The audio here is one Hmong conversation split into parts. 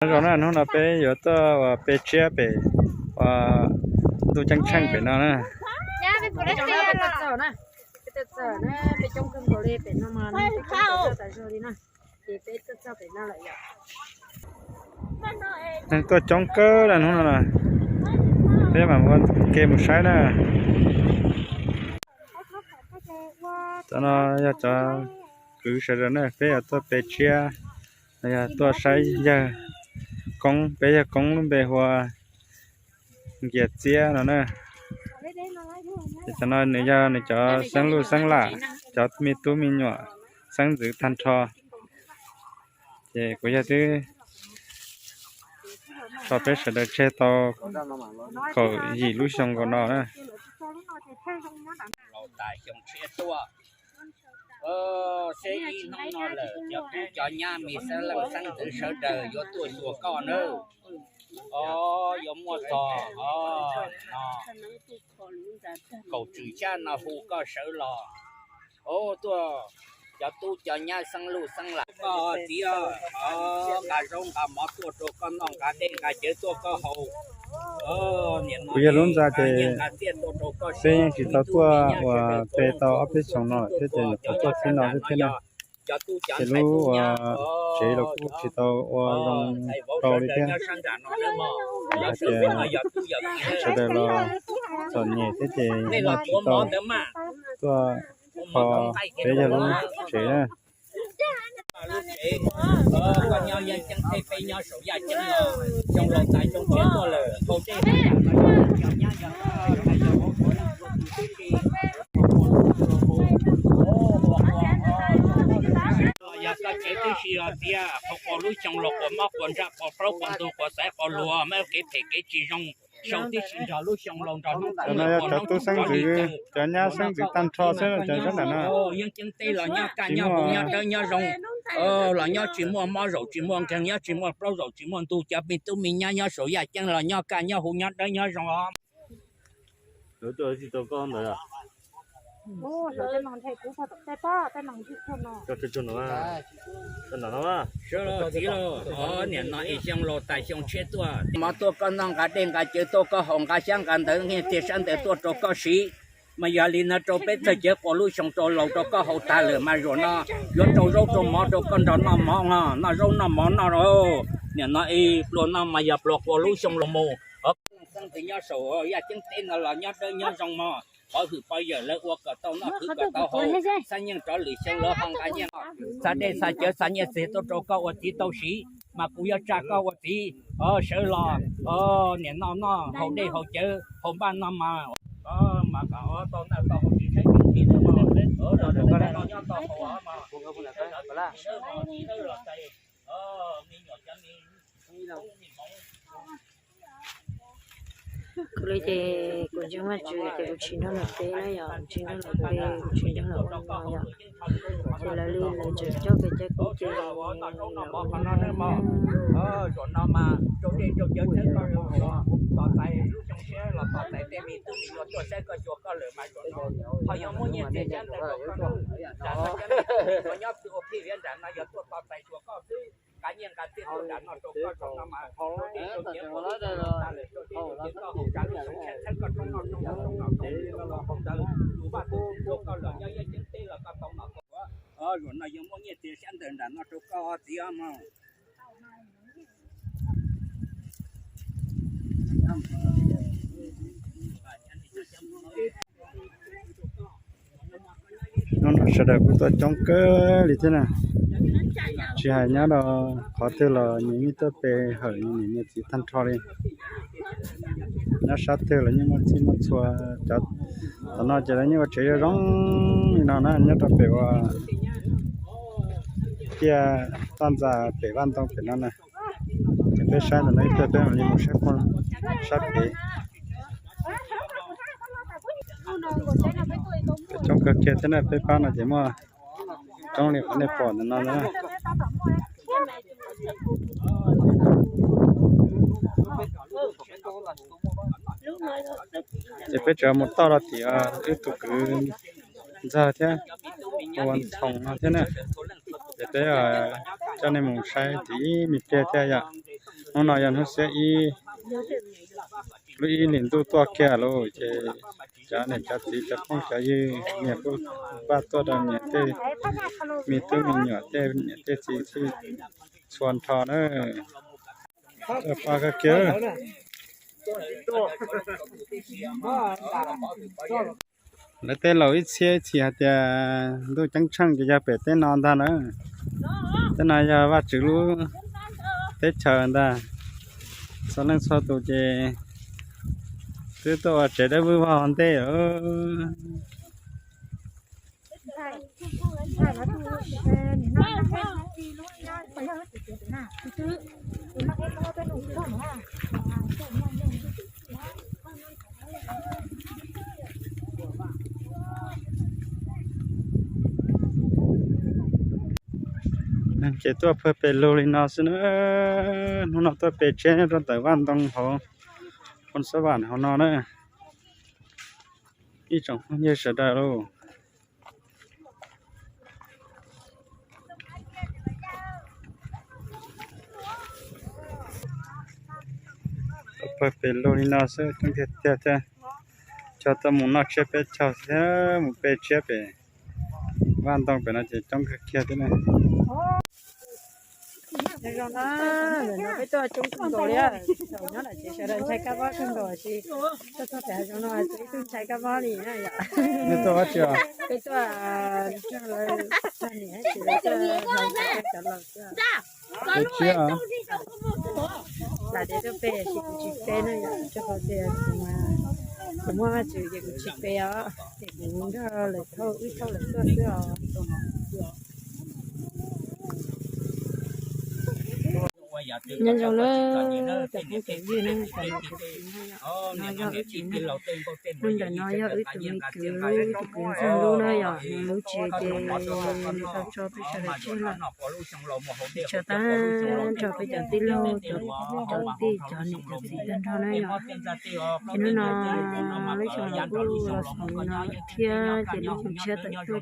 Nyob zoo na, hnub no peb yuav tuaj ua pe tsiab pem, ua ntuj ceeb tsheej pem no na. Neeg tuaj coob kawg na hnub no na. Peb mam ua ke mus saib na. Cov no yog cov kwv sawv daws na, peb yuav tuaj pe tsiab, yog tuaj saib yawg koob, peb yawg koob lub npe hu ua Nkias Txiab no na. Ces cov no nws yog nws cov xeeb luj xeeb lam, cov me tub me nyuam xeeb ntxwv tag nrho. Ces kuv yawg twb tso peb sawv daws tseg tau kaum yim lub xyoo nkaus no na. Laus tas xyoo tshiab tuaj, seb ib hnub no lawm cov tub cov nyab me xeeb leej xeeb ntxwv sawv daws yuav tuaj xyuas koj nawb. O, yuav muaj txog o, no, kaum tswm xyab no hu koj sawv los. O, tuaj, cov tub cov nyab xeeb luj xeeb lam koj txiv, o, nqa zaub nqa mov tuaj rau koj noj, nqa dej nqa cawv tuaj koj haus. Kuv yawg lub ntxa ces peb yeej tsis tau tuaj ua pe tau ob peb xyoos no lawm thiab ces nyuam qhuav tuaj xib no xwb thiab na. Ces lub ua tsev los kuj tsis tau ua zoo rau li thiab. Hais tias sawv daws los txom nyem thiab ces yeej tsis tau tuaj kho peb yawg lub tsev na. Yog koj tsev tib si los tias qhuav quas lub xyoo los quas mob quas ntsaj quas plaub quas ntug quas xaiv quas luag, muaj kev phem kev tsis zoo sau tib si nrog lub xyoo laus nrog hnub no yog cov tub xeeb ntxwv, cov nyab xeeb ntxwv tag nrho xwb cov sab nram no. Yeej ceeb teb los nyob kaj nyob hu nyob dawb nyob zoo, los nyob tsis muaj mob zaum tsis muaj nkeeg, nyob tsis muaj plaub zaum tsis muaj ntug, cov me tub me nyab nyob saum yaj ceeb los nyob kaj nyob hu nyob dawb nyob zoo os. Sawv los txiv los, o, niam no es xyoo laus tas xyoo tshiab tuaj, mov tuaj koj noj, nqa dej nqa cawv tuaj koj haus, nqa xyab nqa ntawv nqaij tiag sab ntawd tuaj rau koj siv. Mas yog li no rau peb txog cov quas lub xyoo rau laus rau koj haus tag lawm mas zaum no yuav rau zaub rau mov rau koj nrog noj mov no, noj zaub noj mov noj. Niam no es pluas no mas yog pluas quas lub xyoo los mus. Xeeb ntxwv nyob saum yaj ceeb teb no los nyob dawb nyob zoo mog. Qhov hwm pov yawm lawv ua kom tau noj khwv kom tau haus, xab nyeej rov lwm xyoo lawv ho nqa nyiaj, xa dej xa cawv xa nyiaj txiag tuaj rau koj ua txiv tau siv, mas kuv yuav tsa koj ua txiv. O, sawv los, o, niam no noj haus dej haus cawv haus npaj no mas, mas kom tau noj tau haus tsis tshaib tsis nqhis na mog. Noj tau haus mog. Kuv li ces kuv ntseeg Vaj Tswv ces kuv tsis nrog lawv peb na yom, kuv tsis nrog lawv peb, kuv tsis nrog lawv ua no yom. Ces lawv li lawv tseem coj peb cov kuv ces lawv ua li no. Zaum no mas rau dej rau cawv txhawb koj, tos txais lub xyoo tshiab los tos txais tej me tub me nyuam tuaj saib koj xyuas koj lawm mas zaum no ho yog muab nyiaj txiag xyab ntawv rau koj, nyob txwv ua phij viav nram no yog tuaj tos txais xyuas koj xwb. Nqa nyiaj nqa txiag tuaj nram no rau koj zaum no mas rau dej rau cawv ua lub xyoo laus tas lawm, rau dej rau cawv koj haus, tsam lub xyoo tshiab txhawb koj roob noj roob haus, roob noj roob haus, rau tus vaj tus tsev rau koj los nyob yaj ceeb teb los koj tau noj tau haus. Zaum no yog muab nyiaj txiag xyab ntawv nram no rau koj txiv mog. Hnub no sawv daws kuj tuaj coob kawg li thiab na. Tsis hais nyob rau qhov twg los nyias yeej tuaj pe hawm nyias niam nyias txiv tag nrho li. Nyob sab twg los yeej muaj txhij muaj txhua. Cov tom no ces lawv yeej ua tsev zoo zoo li no na, nyob rau pem ua ciaj toj ntxas pem vaj ntoo pem no na. Ces peb saib ntawm no ib pliag peb mam li mus saib puag sab pem. Coob kawg kiag thiab na, peb pab no ces muaj coob li qhov nej pom ntawm no na. Ces peb tseem mus toj rau tim wb tus kwv ntxawg thiab, ua ntxhoos no thiab na. Ces peb coj nej mus saib tim ib me pliag thiab yom. Hnub no yog hnub xiab ib, lub ib hlis ntuj tuaj kiag lauj, ces cov niam cov txiv cov phooj cov ywg niam kuj npaj tuaj rau niam tej me tub me nyuam tej niam tej txiv txhij txhua nrho na. Pa koj kiag. Lawv tej laus ib txhiab ib txhis hais tias ntuj ceeb tsheej ces yog pem teb no ntag na. Teb no yog Vajtswv lub teb chaws ntag. Txhua leej txhua tus ces twb tuaj ua tsev dawb vwg vog ua ntej. Ces tuaj pawg pes lug li no xwb na. Hnub no tuaj pe tsiab nyob rau ntawm vaj ntoo hauv, Phoos Xab Vam hauv no na. Ib tsoom phooj ywg sawv daws lauj, pawg pes lug li no xwb coob tiag tiag thiab. Cog tuaj mus noj tsiab peb caug thiab mus pe tsiab pem vaj ntoo pem no ces coob kawg kiag thiab na. Zoo no, lawm no peb tuaj coob kawg nkaus li, thaum nyob nram tsev sawv daws ntshai kab mob kawg nkaus, tab sis tuaj txog pem hav zoov no tsis ib tug ntshai kab mob li na yom. Nej tuaj dab tsi os? Peb tuaj nrog lawv niam txiv lawv tuaj hlais cov laus xwb. Pe tsiab. Lawv tias tuaj pe tiam sis kuv tsis pe na yom, rau qhov tias kuv muaj Vajtswv ces kuv tsis pe os, ces kuv nrog lawv thauj wb thauj lawv tuaj xwb os. Nyob zoo na cov phooj cov ywg na, tam no kuv no yog wb tsev neeg, hnub ntawm no yog wb tus me kwv, wb tus kwv ntxawg lub na yom, nws lub tsev ces nws tau tso peb sawv daws tseg lawm. Ces tso tag nrho peb cov tij laug, cov kwv cov tij, cov niam cov txiv tag nrho na yom. Ces hnub no lub xyoo los kuj los xaus li no lawm thiab, ces lub xyoo tshiab tawm tuaj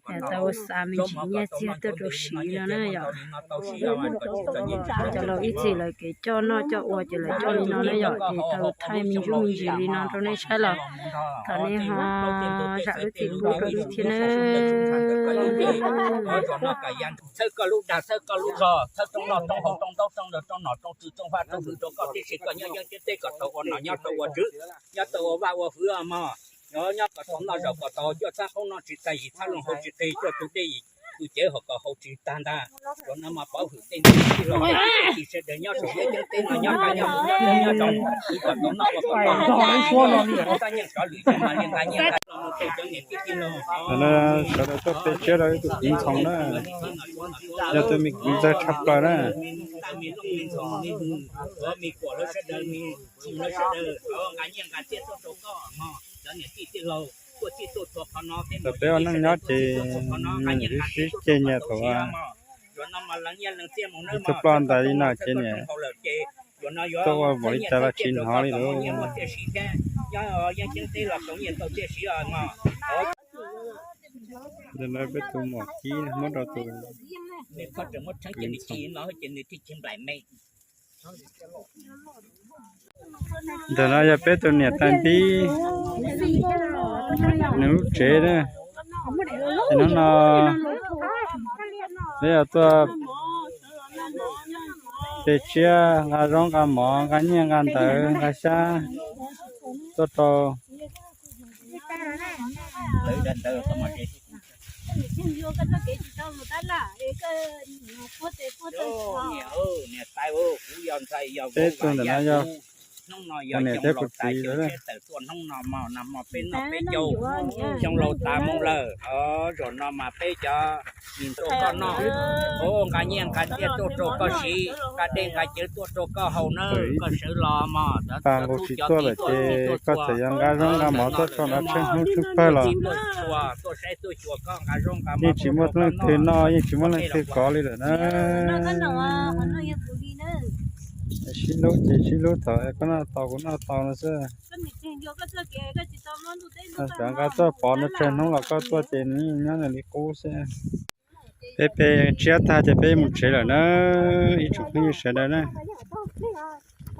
ces tau ua xa me ntsis nyiaj txiag tuaj rau siv no na yom. Cov laus ib txhis lawv kev coj noj coj ua ces lawv coj li no na yom, ces tau thaij me ntsuj me ntsis li no rau nej saib los thov nej ho zam lub txim pub rau wb thiab na. Txhawb koj lub dag, txhawb koj lub zog, txhawb rooj noj rooj haus, rooj ntaub rooj ntawg, rooj nom rooj tswv, rooj vaj rooj hwv rau koj tib si, koj nyob yeeb nyob teb kom tau ua nom nyob tau ua tswv, nyob tau ua vaj ua hwv mog. Nyob kom tau noj zaum kom tau cuaj txhab qoob noj tsis tag, yim txhab loo haus tsis qig, cuaj tug dej yim tug cev haus kom haus tsis tag ntag. Zaum no mas pov hwm tej niam tij laug tej kwv tij sawv daws nyob saum yeeb nyob teb no nyob kaj nyob nyob nyob zoo, kom tau noj ua kom tau haus, koj nyeej sov lwm yus mas li nqa nyiaj nqa txiag los mus tej cov niam tij tij laug. Sawv daws tuaj pe tsiab rau ib tug kwv Ntxhoo na, yog tus me kwv ntxawg tshaj plaws na. Me Looj me Ntxhoo me Hwm, me Kuam lawv sawv daws, me Ntxhoo lawv sawv daws nqa nyiaj nqa txiag tuaj rau koj mog, cov niam tij tij laug tuaj txhij tuaj txhua qhov no. Thaum peb ua neej nyob ces nws sib sib ceg nyias thaum ib tug ploj ntais li no ces niam tuaj ua npaum li cas los tsis hnov li lauj. Ntawm no peb tus muam kib muab rau tus kwv Ntxhoo. Ntawm no yog peb tus niam tais npib, nws lub tsev na. Ces hnub no peb yog tuaj pe tsiab nqa zaub nqa mov nqa nyiaj nqa ntawv nqa xyab tuaj rau peb tus ntawm no yog kuv niam thiab kuv txiv lawm. Xyoo laus tas mus lawm, zaum no mas peb cov nim tuaj koj noj, nqa nyiaj nqa txiag tuaj rau koj siv, nqa dej nqa cawv tuaj rau koj haus nawb, koj sawv los mog. Nqus tsis tuaj lawm ces koj txawm yuav nqa zaub nqa mov tuaj tso nrad tsheej hnub tsheej pawg los yeej tsis muaj leej twg noj yeej tsis muaj leej twg kov li lawm na. Sib hlub ces sib hlub thaum koj noj tau kuv noj tau no xwb. Cov nqa tuaj pov no tsawg hnub los koj tuaj ces nws nyob nws li qub xwb. Peb pe tsiab tag ces peb mus tsev lawm na, ib tsoom phooj ywg sawv daws na.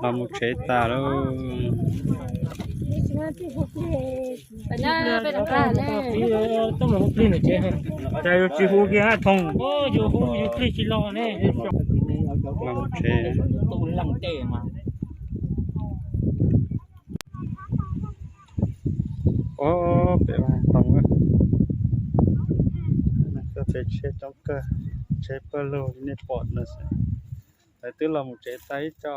Los mus tsev tas lauj. Tsis hu kiag Thoom, yus hu yus plig tsis los ne. Los mus tsev. Ob pem Vaj Toog, txoj tsev tshiab coob kawg, tsev pawg lug nej pom no xwb. Lawv twb los mus tsev tag ib co.